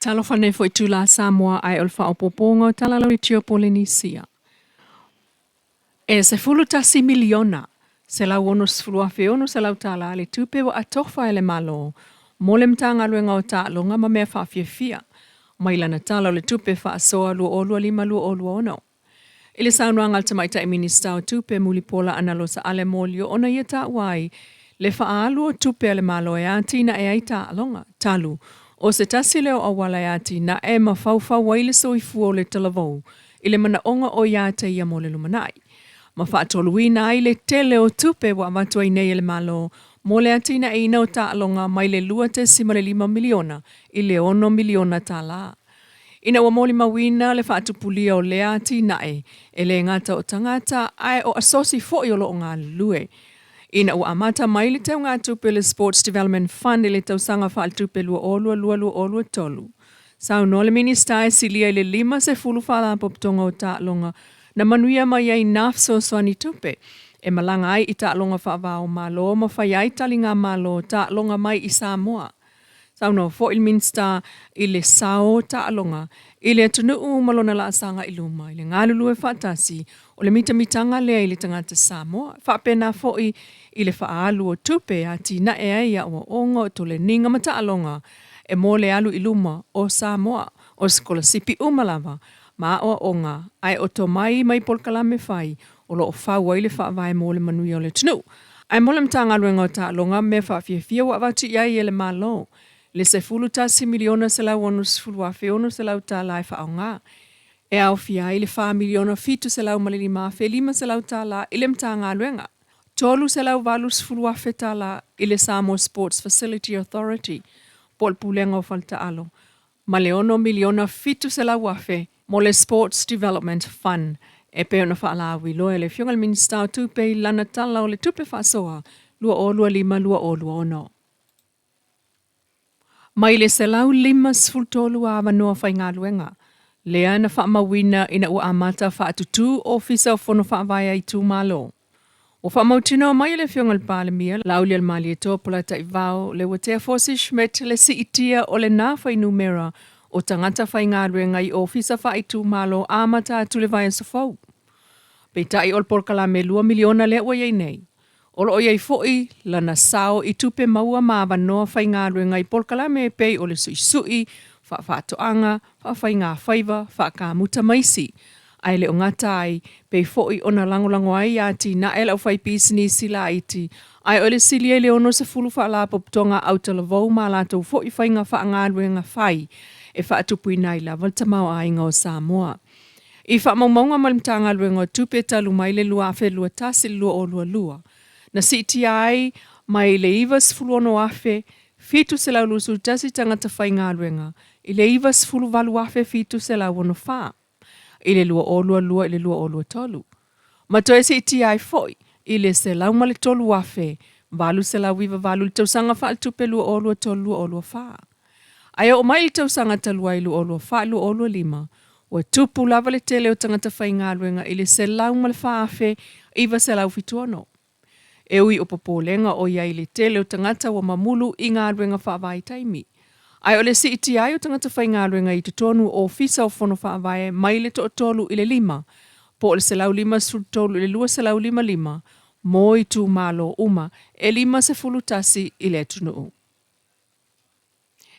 Talofa nei foi itulā Samoa ae o le faaopoopoga o Tala Lauleitio Polenisia. E $11,160,600 le tupe ua atofa e le Malo mo le Matagaluega o Taaloga ma Mea Faafiafia mai lana Tala o le Tupe Faasoa 2025/2026. I le saunoaga a le Tamaitai Minisita o Tupe Mulipola Anarosa Ale Molioo ona ia taua ai le faaalu o tupe a le Malo e atinae ai taaloga, talu o se tasi lea o auala e atinae ma faufau ai le soifua o le talavou i le manaoga o ia te ia mo le lumanai, ma faatoluina ai le tele o tupe ua avatu ai nei e le Malo mo le atinaeina o taaloga mai le $2.5 miliona i le $6 miliona tala. Ina ua molimauina le faatupulia o lea atinae, e le gata o tagata ae o asosi foi o lo o galulue. Ina ua amata mai le teugatupe o le Sports Development Fund i le tausaga faaletupe 2022/2023, saunoa le Minisita e silia i le 50 faalapotopotoga o taaloga na manuia mai ai nā fesoasoani tupe e malaga ai i taaloga faava-o-Malo ma fai ai taligamalo taaloga mai i Samoa. Saunoa foi le Minisita i le sao o taaloga i le atunuu ma lona laasaga i luma i le galulue faatasi o le mitamitaga lea i le tagata Samoa, faapena foi i le faaalu o tupe e atinae ai aoaoga o toleniga ma taaloga e mo le alu i luma o Samoa, o sikolasipi uma lava ma aoaoga ae o tomai mai polokalame fai o lo o fau ai le faavae mo le manuia o le atunuu. Ae mo le Matagaluega o Taaloga ma Mea Faafiafia ua avatu i ai e le Malo le $11,160,600 e faaaoga, e aofia ai le $4,705,500 i le Matagaluega, $380,000 i le Samoa Sports Facility Authority po o le Pulega o Faletaalo, ma le $6,700,000 mo le Sports Development Fund e pei ona faalauiloa e le Afioga i le Minisita o Tupe i lana Tala o le Tupe Faasoa 2025/2026. Mai le 153 avanoa faigaluega lea na faamauina ina ua amata faatutū Ofisa o Fono Faavae a Itumalo. Ua faamautinoa mai e le Afioga i le Palemia, Laaulialemalietoa Polataivao Leuatea Fosi Schmidt le siitia o lena fuainumera o tagata faigaluega i ofisa faaitumalo amata atu le vaiaso fou. Peitai o le polokalame $2 miliona lea ua i ai nei, o lo o i ai foi lana sao i tupe maua ma avanoa faigaluega i polokalame e pei o le suisui, faafaatoaga, faafaigafaiva, faakamuta ma isi. Ae le o gata ai, pei foi ona lagolago ai ia atinae le aufaipisinisi laiti, ae o le silia i le 60 faalapotopotoga autalavou ma a latou foi faiga faagaluega fai e faatupuina ai lava le tamaoaiga o Samoa. I faamaumauga mai le Matagaluega o Tupe talu mai le 2021 i le 2022, na siitia ai mai le 96,721 tagata faigaluega i le 98,764 i le 2022 i le 2023, ma toe siitia ai foi i le 103,898 i le tausaga faaletupe 2023/2024. Ae oo mai i le tausaga talu ai 2024 i le 2025, ua tupu lava le tele o tagata faigaluega i le 104,976. E ui o popolega o i ai le tele o tagata ua mamulu i galuega faavaitaimi, ae o le siitia ai o tagata faigaluega i totonu o Ofisa o Fono Faavae mai le toatolu i le lima, po o le 153 i le 255 mo itumalo uma e 51 i le atunuu.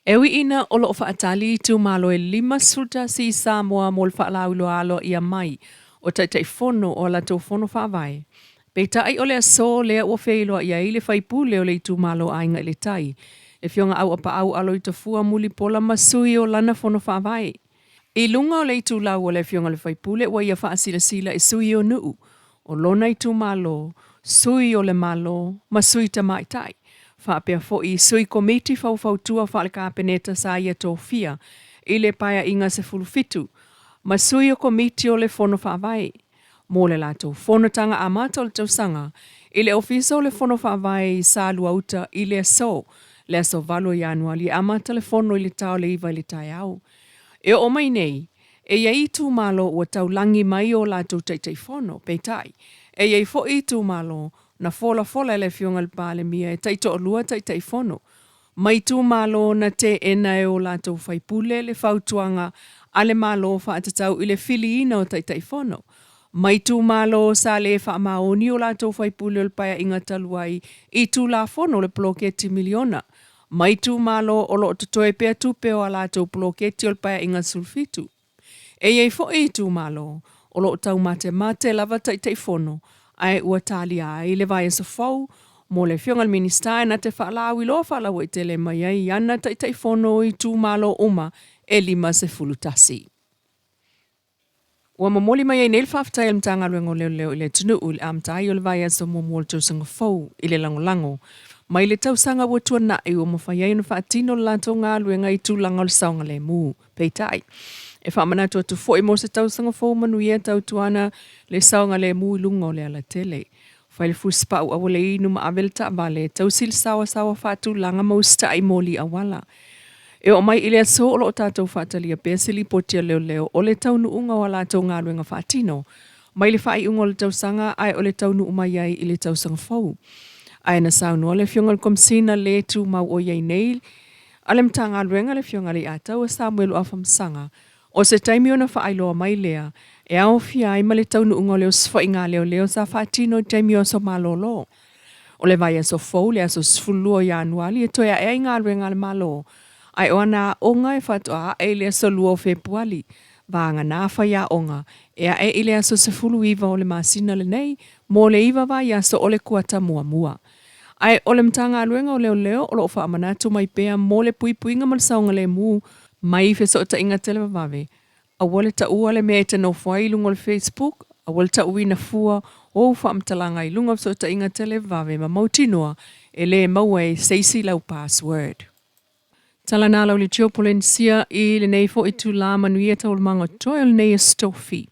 E ui ina o lo o faatali itumalo e 51 i Samoa mo le faalauiloa aloaia mai o Taitaifono o a latou Fono Faavae, peitai o le aso lea ua feiloai ai le faipule o le itumalo Aiga i le Tai, le Afioga Auapaau Aloitafua Mulipola ma sui o lana Fono Faavae. I luga o le itulau o le Afioga i le faipule ua ia faasilasila e sui o nuu o lona itumalo, sui o le Malo ma sui tamaitai, faapea foi sui komiti faufautua faale-Kapeneta sa ia tofia i le Paeaiga 17 ma sui o komiti o le Fono Faavae mo le latou fonotaga amata o le tausaga i le Ofisa o le Fono Faavae i Saluauta i le aso, le aso 8 o Ianuali e amata le fono i le ta o le 9 i le taeao. E oo mai nei, E i ai itumalo ua taulagi mai ō latou Taitaifono, peitai, e i ai foi itumalo na folafola e le Afioga i le Palemia e taitoalua Taitaifono. ma itumalo na teena e o latou faipule le fautuaga a le Malo faatatau i le filiina o Taitaifono ma itumalo sa le faamaoni o latou faipule o le Paeaiga talu ai i Tulafono o le Poloketi Miliona ma itumalo o lo o totoe pea tupe o a latou poloketi o le Paeaiga 17. E i ai foi itumalo o lo o taumatemate lava Taitaifono ae ua talia ai le vaiaso fou mo le Afioga i le Minisita e na te faalauiloa faalauaitele mai ai i ana Taitaifono o itumalo uma e 51. Ua momoli mai ai nei le faafetai a le Matagaluega o Leoleo i le atunuu i le amata ai o le vaiaso muamua o le tausaga fou i le lagolago mai le tausaga ua tuanai ua mafai ai ona faatino le latou galuega i tulaga o le saogalemu. Peitai, e faamanatu atu foi mo se tausaga fou manuia tautuana le saogalemu i luga o le alatele. Fai le fusipau aua le inu ma ave le taavale e tausi le saoasaoa faatulaga ma usitai moli auala. E oo mai i le aso o lo o tatou faatalia pea se lipoti a leoleo o le taunuuga o a latou galuega faatino mai le faaiuga o le tausaga ae o le taunuu mai ai i le tausaga fou. Ae na saunoa le Afioga i le Komesina le tumau o i ai nei a le Matagaluega le Afioga Leiataua Samuelu Afamasaga O se taimi ona faailoa mai lea e aofia ai ma le taunuuga o le osofaiga a leoleo sa faatino i taimi o aso malolo. O le vaiaso fou, le aso 12 o Ianuali e toe ae ai galuega a le Malo, ae o ana aoga e faatoa ae i le aso 2 o Fepuali, vagana faiaoga e ae i le aso 19 o le masina lenei mo le iva vaiaso o le kuata muamua. Ae o le Matagaluega o Leoleo o lo o faamanatu mai pea mo le puipuiga ma le saogalemu mai fesootaiga televavave, aua le taua le mea e te nofo ai i luga o le Facebook, aua le tauina fua o ou faamatalaga i luga o fesootaiga televavave ma mautinoa e le maua e se isi lau password. Tala na lau Litio Polenisia i lenei foi itula manuia taualumaga o totoe o lenei aso Tofi.